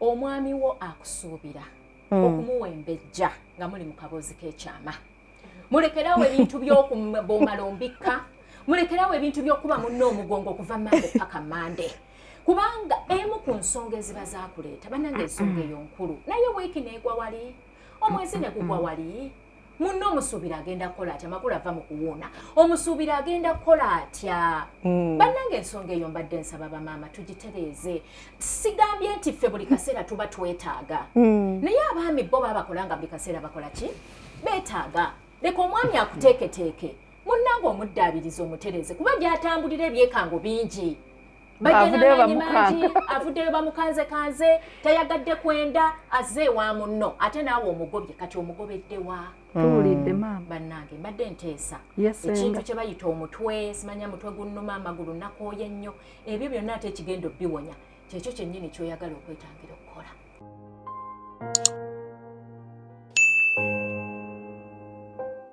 Omwami wo akusuubira okumuwembejja nga muli mu kaboozi k'ekyama. Mulekerawo ebintu by'okubomala ombikka, mulekerawo ebintu by'okuba munno omugongo okuva Mande paka Mande, kubanga emu ku nsonga eziba zakuleeta, bannange, ensonga eyo nkulu. Naye wiiki neegwa wali, omwezi ne gugwa wali, munno omusuubira agenda kukola atya? Makulu ava mu kuwuuna, omusuubira agenda kukola atya? Bannange, ensonga eyo mbadde nsaba bamaama tugitereeze. Sigambye nti ffe buli kaseera tuba twetaaga, naye abaami bo babakola nga buli kaseera bakola ki? Beetaaga. Leka omwami akuteeketeeke, munnange, omuddaabiriza, omutereeze, kuba gy'atambulira ebyekango bingi. Avuddeyo. Bajja mangi, avuddeyo bamukanzekanze, tayagadde kwenda, azze ewa munno, ate naawe omugobye. Kati omugobedde wa? Tuwulidde, maama. Bannange, mbadde nteesa Yes, ekintu Senga. kye bayita omutwe, simanya mutwe gunnuma, amagulu nakooye nnyo, ebyo byonna ate ekigenda obbiwonya kyekyo kyennyini kyoyagala okwetangira okukola.